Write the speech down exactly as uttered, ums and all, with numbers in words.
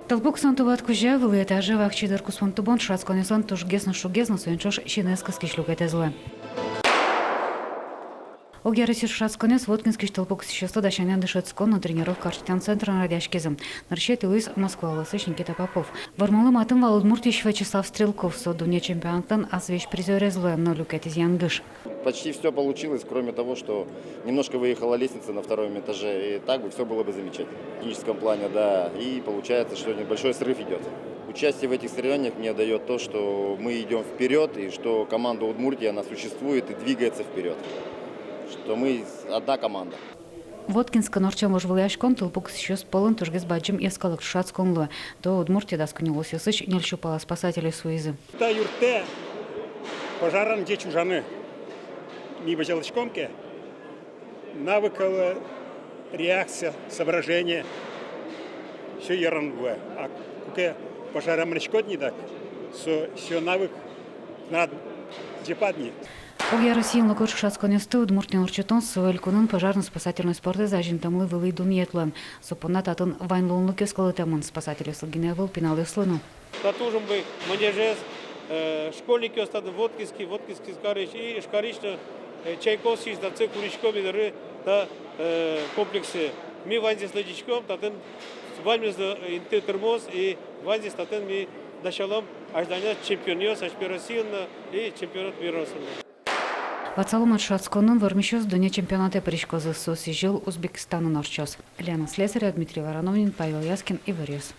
Тылпу кысон тубат кузя, вылӥ этаже вакчи дыр куспын тубон тушатсконъёслэн тужгес но шугез, но соин ӵош синэз кыскись люкетэз луэ. Огъя Россиысь тушатсконъёс воткинскись тылпу кысӥсьёсты дасянъя дышетскон но тренировка ортчытон центрын радъяськизы. Нырысетӥ луиз Москва улосысь Никита Попов. Вормонлы матын вал Удмуртиысь Вячеслав Стрелков, со дунне чемпионатлэн азвесь призёрез луэ, но люкетэз янгыш. Почти всё получилось, кроме того, что немножко выехала лестница на втором этаже, и так бы всё было бы замечательно. В техническом плане, да, и получается, что небольшой срыв идёт. Участие в этих соревнованиях мне даёт то, что мы идём вперёд, и что команда Удмуртии, она существует и двигается вперёд. Что мы одна команда. Воткинскын ортчем вожвылъяськон тылпу кысӥсьёс пӧлын тужгес бадӟым йӧскалык тушатскон луэ. Та Удмуртие дас куинь улосъёсысь ньыль сю пала спасательёс вуизы. Та юрттэ пожарен ӟеч ужаны. Ми бызьылӥськом ке, навык, э, реакция, соображение, всё ярам луэ. А куке пожаре мынӥськод ни дак, со, со навык над ӟепад ни. Огъя Россиын луо тушатсконъёсты Удмуртиын ортчытон со элькунын пожарно-спасательной спортэз азинтэмлы вылӥ дунъет луэ. Со понна татын вань луонлыкъёс кылдытэмын, спасательёслы гинэ ӧвӧл, пиналъёслы но. Та туж умой манежез, э, школьникъёс татын Воткинский, Воткинский карысь и Ижкарысь но, э, Чайковскийысь но татчы курисько ми доры та, э, комплексы. Ми ваньзэс лыдӟиськом, татын ваньмыз но инты тырмоз, и ваньзэс татын ми дасялом азьланяз чемпионъёс асьме Россиын но и чемпионат мира но. Ватсалом, тушатсконын вормисьёс дунне чемпионатэ пыриськозы, со сӥзьыл Узбекистанын ортчоз. Лена Слесарева, Дмитрий Вороновин, Павел Яскин, «Иворъёс».